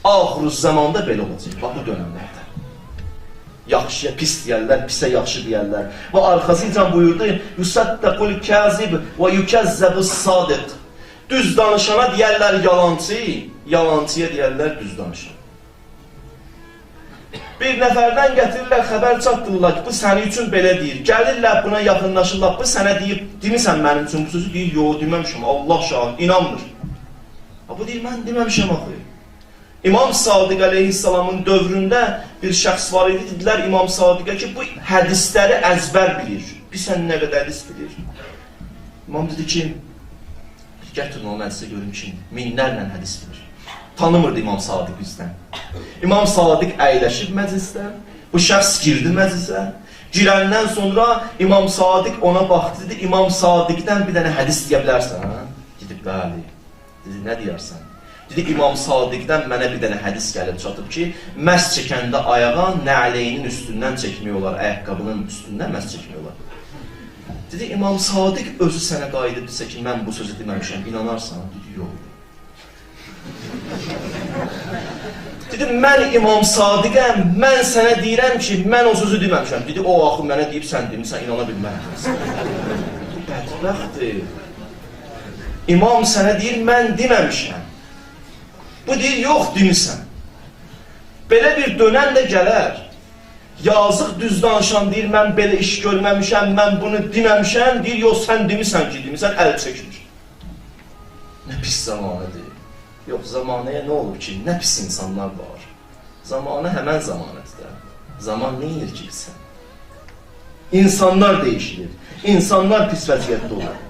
Axır zamanda belə olacaq, bax bu dönəmlərdə. Yaxşıya pis deyərlər, pisə yaxşı deyərlər. Və arxasınca buyurdu, Yusaddaqul kazib və yukəzzəbus sadiq. Düz danışana deyərlər yalancı, yalancıya deyərlər düz danışan. Bir nəfərdən gətirirlər, xəbər çatdırırlar ki, bu səni üçün belə deyir. Gəlirlər buna yaxınlaşırlar, bu sənə deyib, demisən mənim üçün bu sözü, deyir, yox, deməmişəm, Allah şahid, inanmır. Ha, bu deyir, mən deməmişəm axı. İmam Sadiq əleyhissalamın dövründə bir şəxs var idi, dedilər İmam Sadiqə ki, bu hədisləri əzbər bilir. Bilsən nə qədər hədis bilir. İmam dedi ki, gətirin onu məclisə görüm kimdir. Minlərlə hədis bilir. Tanımırdı İmam Sadiq bizdən. İmam Sadiq əyləşib məclisdə, bu şəxs girdi məclisə. Girəndən sonra İmam Sadiq ona baxdı, dedi, İmam Sadiqdən bir dənə hədis deyə bilərsən, hə? Dedi, bəli. Dedi, nə deyərsən? Dedi, İmam Sadiqdən mənə bir dənə hədis gəlib çatıb ki, məs çəkəndə ayağa nəleyinin üstündən çəkmək olar, ayaqqabının üstündən məs çəkmək olar. Dedi, İmam Sadiq özü sənə qayıdıb desə ki, mən bu sözü deməmişəm, inanarsan? Dedi, yox. Dedi, mən İmam Sadiqəm, mən sənə deyirəm ki, mən o sözü deməmişəm. Dedi, o axı mənə deyib, sən demisən, inana bilmərəm. Bədbəxtdir. İmam sənə deyir, mən deməmişəm. Bu deyir, yox demisən. Belə bir dönəm də gələr. Yazıq düz danışan deyir, mən belə iş görməmişəm, mən bunu deməmişəm. Deyir, yox, sən demisən ki, demisən, əl çəkmir. Nə pis zamanıdır. Yox, zamanəyə nə olub ki, nə pis insanlar var. Zamanə həmən zamanədir də. Zaman nə edir ki, sən? İnsanlar dəyişilir. İnsanlar pis vəziyyətdə olur.